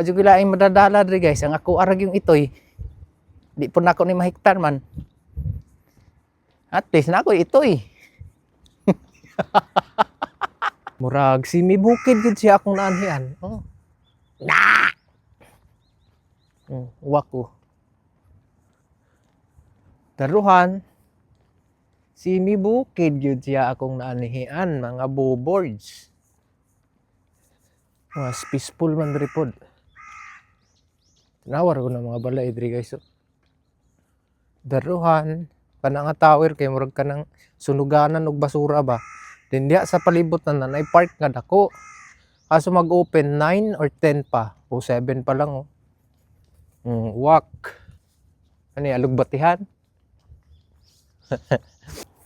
Wa jud laing madadala diri, guys. Ang ako arag yung itoy. Di po nako ni mahiktar man. At least na ako itoy. Murag simi bukid gid siya akong naanhian. Oh. Na. Wako. Daruhan. Simi bukid gyud siya akong naanhian, mga boboards. Mas peaceful man diri pod. Tinawar ko na mga balay diri, guys. Oh. Daruhan kana nga tower kay murag kanang sunuganan og basura ba. Then diha sa palibot na naay park nga dako. Kaso mag-open 9 or 10 pa o 7 pa lang oh. Walk. Ano yung alugbatihan?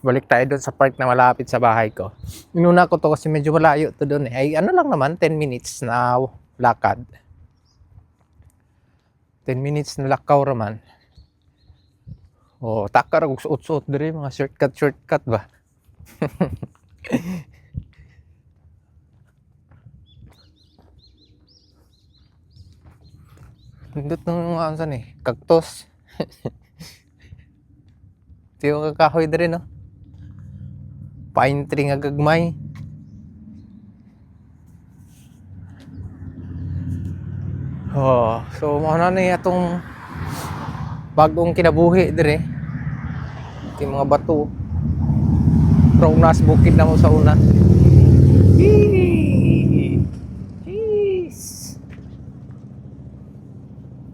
Balik tayo doon sa park na malapit sa bahay ko. Inuna ko to kasi medyo malayo to doon eh. Ay, ano lang naman, 10 minutes na lakad. 10 minutes na lakaw raman. Oh, taka ra og suot-suot diri, mga shortcut shortcut ba. Nindot ng mga ano eh, cactus. Ito yung kahoy diri, no? Pine tree nga gagmay. Oh, so mao na ni atong bagong kinabuhi dire. Ito yung mga bato. Pero nas bukid na mo sa una. Yee! Jeez!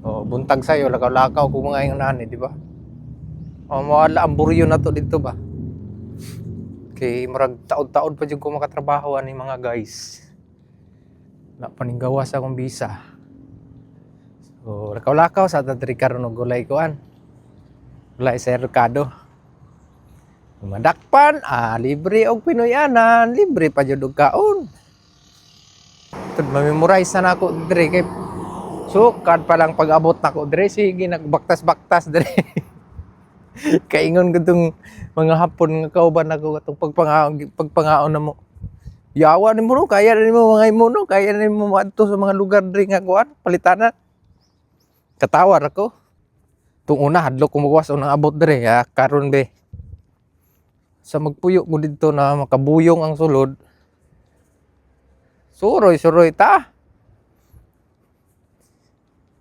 Oh, buntag sayo, lakaw-lakaw kung mga yung nani, di ba? Oh, mawala ang buryo na to dito ba? Kay murag taod-taod pa jud ko makatrabaho ani, mga guys. Wala pa ning gawas akong visa. So, lakaw-lakaw sa ta diri karon og gulay kuan. Gulay sa merkado. Madakpan, libre og Pinoyanan, libre pa jud og kaon. Tud ma-memorize na nako diri kay sukad pa lang pag-abot nako diri, sige nagbaktas-baktas diri. Kaingon ko tong mga Hapon nga kauban nako atong pagpangaon pagpangaon na mo. Yawa nimo no, kaya nimo mga imo no, kaya nimo moadto sa mga lugar diri nga kuan, palitanan. Katawa ra ko. Tung una hadlok ko mugawas unang abot diri, ah, karon be. Sa magpuyo ko didto na makabuyong ang sulod. Suroy suroy ta.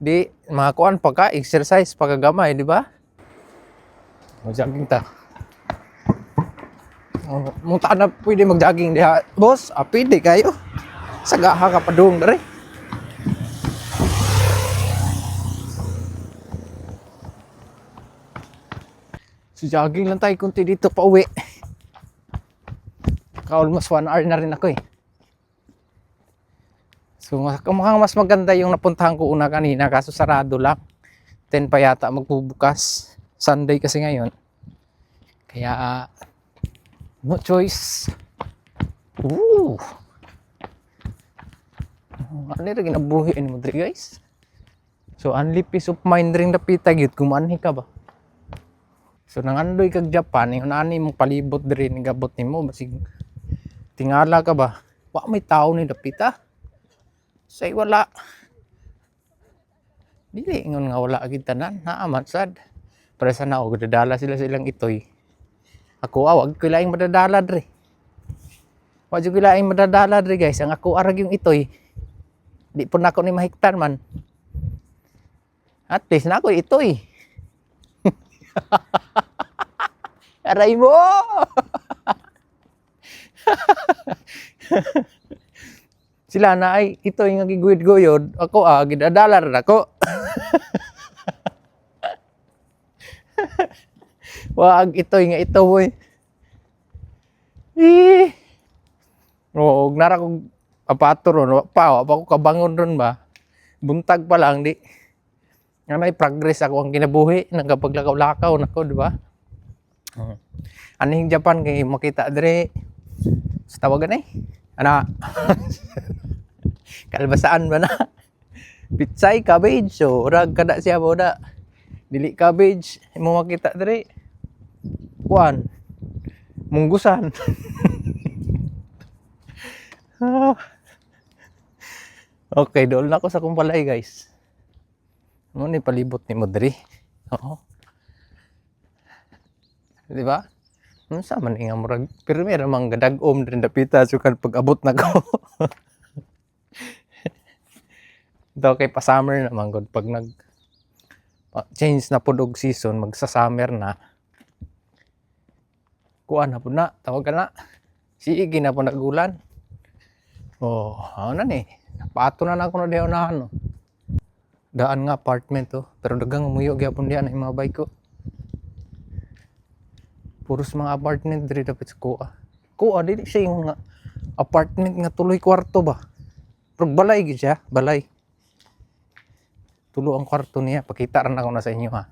Di mga kuan pa ka, exercise pa ka gamay, di ba? Mo jogging ta. Oh, muta na pwede mag-jogging diha. Boss, pwede kayo. Sagaha ka padung dere. So jogging lang tayo kunti dito pa uwi. Ka almost 1 hour na rin ako eh. So mukhang mas maganda yung napuntahan ko una kanina kaso sarado lang. 10 pa yata magbubukas. Sunday kasi ngayon. Kaya no choice. Ooh. Ano rin ginabuhi mo diri, guys? So only peace of mind ring dapita gyud kung maanhi ka ba. So nangandoy kag Japan, yung ani mong palibot diri ni gabot nimo basig tingala ka ba? Wa may tao ni dapita. Say wala. Dili ingon nga wala gid tanan, naa man sad. Para sa na og dadala sila sa ilang itoy. Ako wag ko laing madadala dre. Wa jud ko laing madadala dre, guys. Ang ako arag yung itoy. Di po nako ni mahiktar man. At least na ako itoy. Aray mo! Sila na ay ito yung giguyod-guyod. Ako gidadala ra ako. Wag ito nga ito boy. Eh. Oo, nara kog apato ron, wa pa ko kabangon ron ba. Buntag pa lang di. Nga nay progress ako ang kinabuhi nagapaglakaw-lakaw nako, di ba? Anhing Japan kay makita dire sa tawagan eh. Ana. Kalbasaan ba na? Pitsay, cabbage. So, rag kada siya mo na. Dili cabbage, mo makita dire. Kuan. Munggusan. Ah. Okay, dool na ako sa akong balay, guys. Mao ni palibot nimo diri. Oo. Di ba? Unsa man nga murag pirmi ra mang gadag-om diri dapita sukad pag-abot nako. Ito kay pa summer na man gud, pag nag change na pud og season, magsa-summer na. Kuan na pud na, tawag ka na. Sige na pud nagulan. Oh, ano na ni? Pato na na ako na diha unahan, no. Daan nga apartment to, pero daghang muyo gyapon diha na yung mga bike ko. Puros mga apartment diri dapat sa kuha. Kuha dili siya yung nga apartment nga tuloy kwarto ba. Pero balay gyud siya, balay. Tulo ang kwarto niya. Pakita ran ako na sa inyo ha.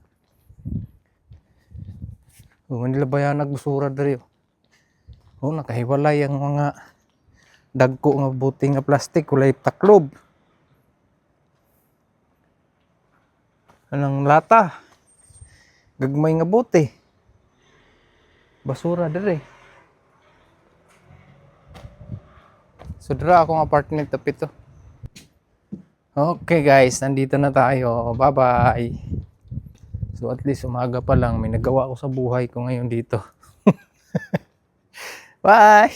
Oh, Manila Bayanag basura diri, oh. Oh, nakahiwalay ang mga dagko nga bote nga plastic, kulay taklob. Anong lata? Gagmay nga bote. Basura diri. So dira akong apartment tapit to. Okay guys, nandito na tayo. Bye-bye. So at least umaga pa lang may nagawa ko sa buhay ko ngayon dito. Bye.